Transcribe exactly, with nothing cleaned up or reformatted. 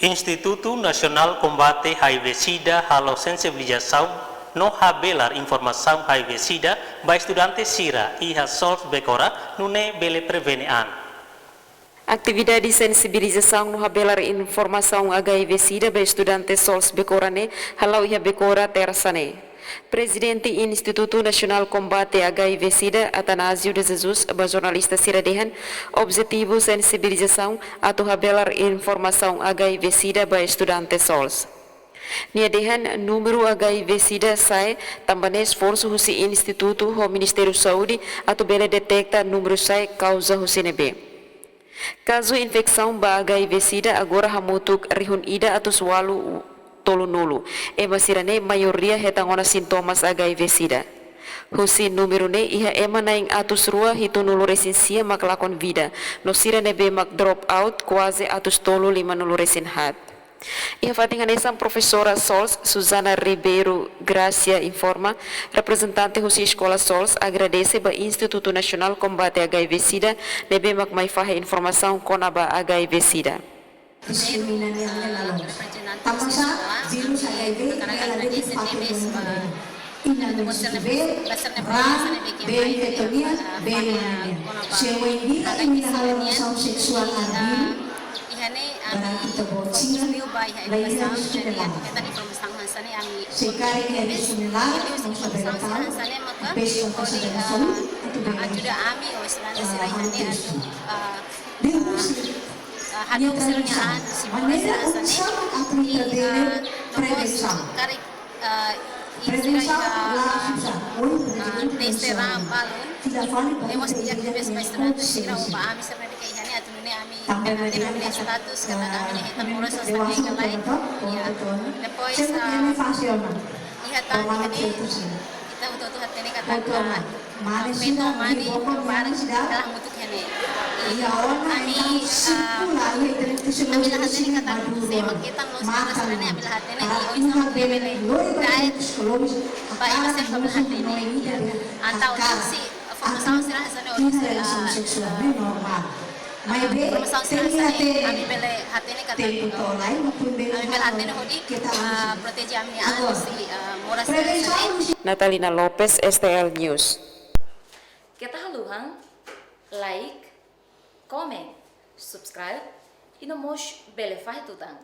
Institutu Nasionál Kombate HIV SIDA halo sensibilizasaun no habelar informasaun HIV SIDA ba estudante sira iha SOLS Becora, nune'e bele prevene an. Atividade sensibilizasaun no habelar informasaun HIV SIDA ba estudante SOLS Becora ne'e hala'o iha Becora, Tersa ne'e. Prezidente Institutu Nasionál Kombate HIV SIDA, Atanásio de Jesus, ba jornalista sira dehan, objetivu sensibilizasaun atu habelar informasaun HIV SIDA ba estudante SOLS. Nia dehan númeru HIV SIDA sa'e tanba ne'e esforsu husi institutu ho Ministériu Saúde atu bele deteta númeru sa'e kauza husi ne'ebé. Kazu infesaun ba HIV SIDA agora hamutuk rihun ida atus ualu tolunulu. Ema sira-ne'e maioria hetan ona sintomas HIV SIDA. Husi númeru ne'e iha ema na'in atus rua hitunulu resin sia mak lakon vida, no sira ne'ebé mak drop out kuaze atus tolu limanulu resin haat. Iha fatin hanesan, profesora SOLS, Susana Ribeiro Gracia, informa, reprezentante husi eskola SOLS agradese ba Institutu Nasionál Kombate HIV SIDA ne'ebé mak mai fahe informasaun kona-ba HIV SIDA. Diskrimina nia, nia la loos. Tanba sá, virus HIV nia la de'it fatin duni ne'e. Inan ne'e mesti bele, ran, bele feto nian, bele mane nian. Se ohin ida ita halo relasaun seksuál arbiru, durante ita-boot sira, la iha risku ne'e lae. Se karik iha risku ne'e lae, mós labele tau, peska Fazenda Saúde atu bele, ah, halo testu. Liuhusi nia tradusaun, maneira oinsá mak ita bele prevensaun. Prevensaun la susar, ohin prezidente mensiona. Fila fali ba ita ida-idak nia konsiénsia. Tanba nia dehan katak, ah, ne'e dewasa uitoan, uitoan. Sempre nia fase ona. Toma no feto sira. Uitoan ona. Mane sira, mane sira. Iha ona, entaun, sirkula iha ita-nia psikolojia sira maduro ona. Matan ona. Para iha bele lori ba ita-nia psikolojia, hakarak mosu hanoin ida be hakarak. Entaun, iha relasaun seksuál ne'e normál. Maibé, tenke hatene, tenke to'o lai, no pun bele hatene hodi, keta, ah, proteje ami-nia an husi, ah, moras sira-ne'e. Natalina Lopes, S T L News. Keta haluha like, comment, subscribe, i no mós bele fahe tutan.